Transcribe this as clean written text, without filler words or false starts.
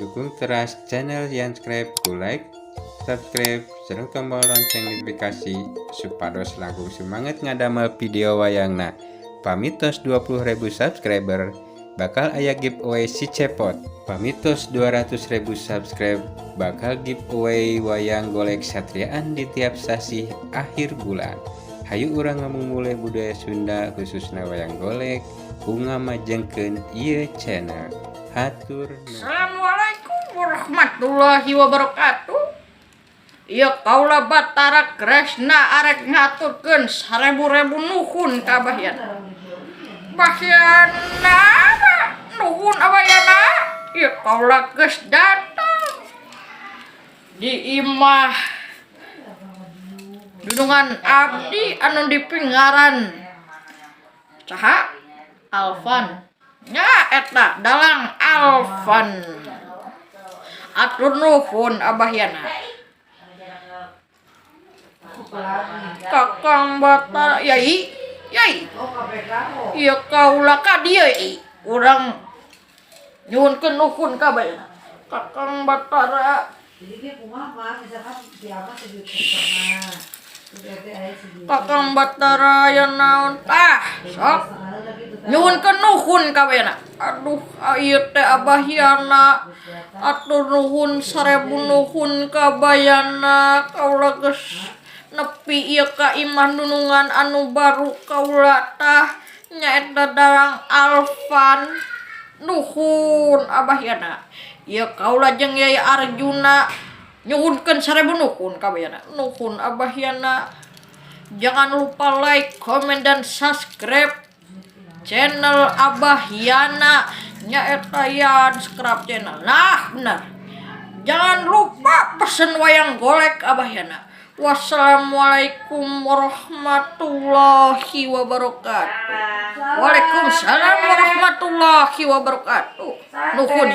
Dukung teras channel Yanscribe ku like, subscribe, sareng tombol lonceng notifikasi supados langkung semangat ngadamel video wayangna. Pami tos 20.000 subscriber, bakal aya giveaway si cepot. Pami tos 200.000 subscribe, bakal giveaway wayang golek satriaan di tiap sasih akhir bulan. Hayu urang ngamumule budaya Sunda, khususna wayang golek, ku ngamajengkeun ieu channel. Hatur nuhun. Assalamualaikum warahmatullahi wabarakatuh. Ieu kaula Batara Kresna arek ngaturkeun sarebu-rebu nuhun ka Abahyana. Bahyana, nuhun Abahyana. Ieu kaula geus datang di imah dunungan abdi anu dipingaran saha? Alvan nya, eta dalang Alvan. Atur nuhun, Abahyana. Kakang Batara, Yai, Yai. Ieu kaula ka dieu, Yai. Urang nyuhunkeun nuhun ka Abahyana, Kakang Batara. Jadi dia kumaha mah, misalkan si Abah 1,5 juta. Terus RT aya 1 juta. Kakang Batara aya naon tah? Sok nyuhunkeun nuhun ka Abahyana. Aduh, ieu teh Abahyana, atur nuhun sarebu nuhun ka Abahyana. Kaula geus nepi ieu ka imah nunungan anu baru kaula tah, nyaeta dalang Alvan. Nuhun, Abahyana. Ieu kaula jeung Yai Arjuna nyuhunkeun sarebu nuhun ka Abahyana. Nuhun, Abahyana. Jangan lupa like, komen, dan subscribe channel Abahyana, nyaeta Yan Scrap Channel. Nah, benar. Jangan lupa pesen wayang golek Abahyana. Wassalamualaikum warahmatullahi wabarakatuh. Waalaikumsalam warahmatullahi wabarakatuh. Nuhun.